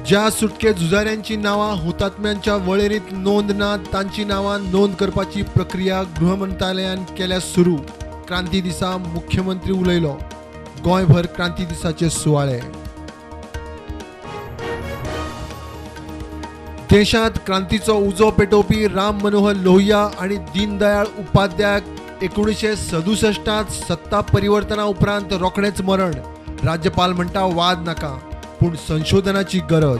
ज्या सुटके झुजाऱ्यांची नांवां हुतात्म्यांच्या वळेरींत नोंद ना तांची नांवां नोंद करपाची प्रक्रिया गृह मंत्रालयान केल्या सुरू. क्रांती दिसा मुख्यमंत्री उलयलो. गोंयभर क्रांती दिसाचे सुवाळे. देशांत क्रांतीचो उजो पेटोवपी राम मनोहर लोहिया आनी दीनदयाळ उपाध्यायाक 1967 सत्ता परिवर्तना उपरांत रोखडेंच मरण. राज्यपाल म्हणटा वाद नाका, पूण संशोधनाची गरज.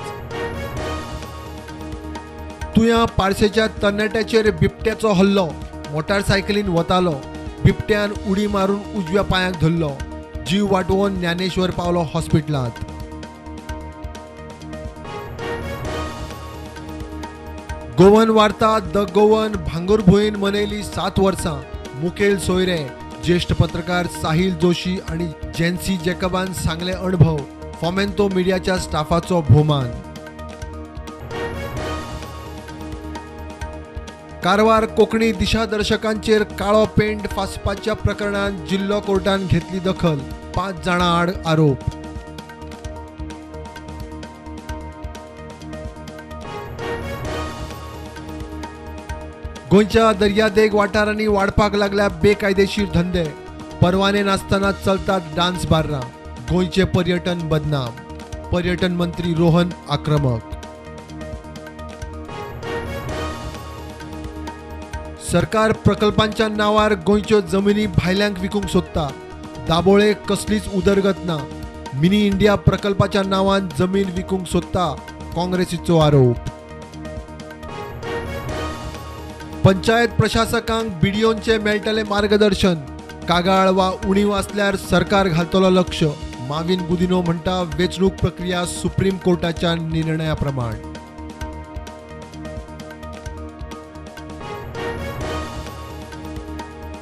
तुया पार्सेच्या तरणाट्याचेर बिबट्याचो हल्लो. मोटारसायकलीन वतालो, बिबट्यान उडी मारून उजव्या पांयाक धरलो. जीव वाटोवन ज्ञानेश्वर पावलो हॉस्पिटलांत. गोवन वार्ता the Goan भांगरभूंयन मनयली 7 वर्सां. मुखेल सोयरे ज्येष्ठ पत्रकार साहिल जोशी आनी जेन्सी जेकबान सांगले अणभव. फोमेंतो मिडियाच्या स्टाफाचो भोवमान. कारवार कोंकणी दिशादर्शकांचेर काळो पेंट फासपाच्या प्रकरणांत जिल्लो कोर्टान घेतली दखल. 5 जाणां आड आरोप. गोंयच्या दर्यादेग वाठारांनी वाडपाक लागल्या बेकायदेशीर धंदे. परवाने नासतना चलतात डान्स बार्रां. गोंयचे पर्यटन बदनाम. पर्यटन मंत्री रोहन आक्रमक. सरकार प्रकल्पांच्या नावार गोंयच्यो जमिनी भायल्यांक विकूंक सोदता. दाबोळे कसलीच उदरगत ना. मिनी इंडिया प्रकल्पाच्या नावान जमीन विकूंक सोदता, काँग्रेसीचो आरोप. पंचायत प्रशासकांक बीडीओंचे मेळटलें मार्गदर्शन. कागाळ वा उणीव आसल्यार सरकार घालतलो लक्ष. माविन गुदिनो म्हणटा वेंचणूक प्रक्रिया सुप्रीम कोर्टाच्या निर्णया प्रमाण.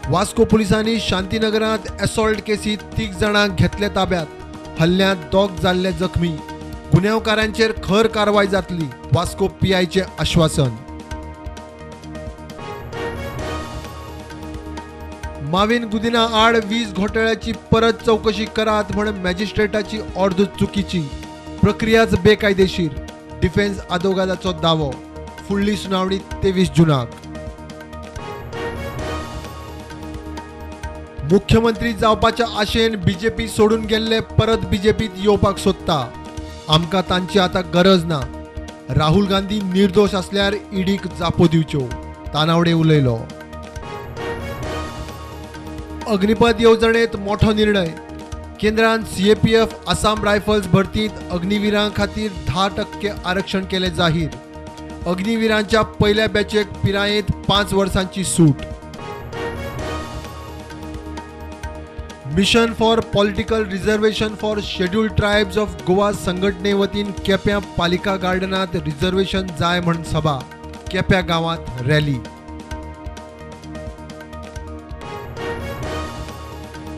वास्को पुलिसांनी शांतीनगरांत असॉल्ट केसीत 3 जाणांक घेतले ताब्यात. हल्ल्यांत 2 जाल्ले जखमी. गुन्यांवकारांचेर खर कारवाय जातली, वास्को पीआयचें आश्वासन. माविन गुदिना आड वीज घोटाळ्याची परत चौकशी करात म्हण मॅजिस्ट्रेटाची ऑर्द चुकीची. प्रक्रियाच बेकायदेशीर, डिफेन्स आदोगादाचो दावो. फुडली सुनावणी 23 जूनाक. मुख्यमंत्री जावपाच्या आशेन बीजेपी सोडून गेल्ले परत बीजेपीत येवपाक सोदता. आमकां तांची आतां गरज ना. राहुल गांधी निर्दोश आसल्यार ईडीक जापो दिवच्यो, तानावडे उलयलो. अग्निपथ येवजणेत मोठो निर्णय. केंद्रान सीएपीएफ आसाम रायफल्स भरतीत अग्निवीरां खातीर 10% आरक्षण केलें जाहीर. अग्निवीरांच्या पयल्या बॅचेक पिरायेंत 5 वर्सांची सूट. Mission for political reservation for scheduled tribes of Goa संघटने वतीन केप्यां पालिका गार्डनांत रिझर्वेशन जाय म्हण सभा. केप्यां गांवांत रॅली.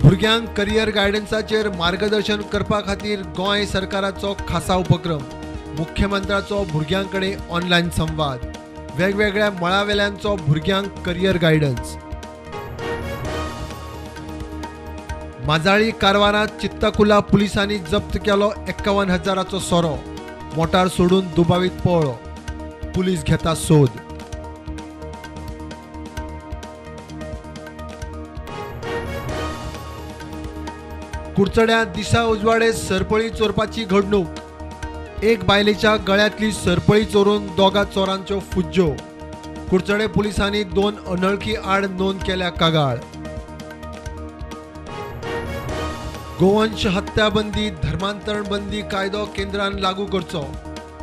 भुरग्यांक करियर गायडन्साचेर मार्गदर्शन करपा खातीर गोंय सरकाराचो खासा उपक्रम. मुख्यमंत्र्याचो भुरग्यां कडेन ऑनलायन संवाद. वेगवेगळ्या मळावेल्यांचो भुरग्यांक करियर गायडन्स. माजाळी कारवारांत चित्तकुला पुलिसांनी जप्त केलो 51,000चो सोरो. मोटार सोडून दुबावीत पळ्ळो. पुलीस घेता सोद. कुडचड्यां दिसा उजवाडे सरपळी चोरपाची घडणूक. एक बायलेच्या गळ्यांतली सरपळी चोरून 2 चोरांच्यो फुज्ज्यो. कुडचडे पुलिसांनी 2 अनळखी आड नोंद केल्या कागाळ. गोवंश हत्याबंदी धर्मांतरण बंदी कायदो केंद्रान लागू करचो.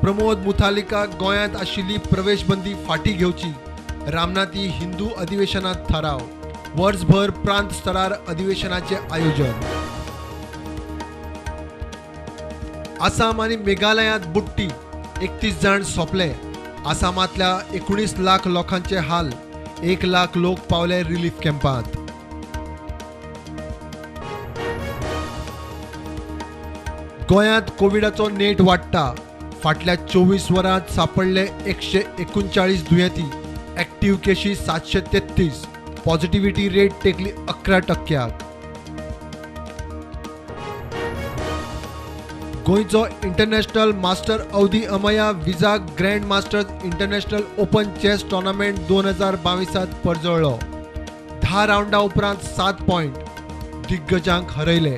प्रमोद मुथालिका गोंयांत आशिल्ली प्रवेश बंदी फाटीं घेवची. रामनाथी हिंदू अधिवेशनांत थाराव. वर्सभर प्रांत स्तरार अधिवेशनाचें आयोजन. आसाम आनी मेघालयांत बुडटी. 31 जाण सोंपले. आसामांतल्या 19 लाख लोकांचे हाल. 1 लाख लोक पावले रिलीफ कॅम्पांत. गोंयांत कोविडाचो नेट वाडटा. फाटल्या 24 वरांत सापडले 139 दुयेंती. ऍक्टिव्ह केशी 733. Positivity rate टेकली 11%. गोंयचो international master Avadhi Ameya Vizag grand masters international open chess tournament 2022 परजळ्ळो. 10 रावंडा उपरांत 7 पॉयंट दिग्गजांक हरयले.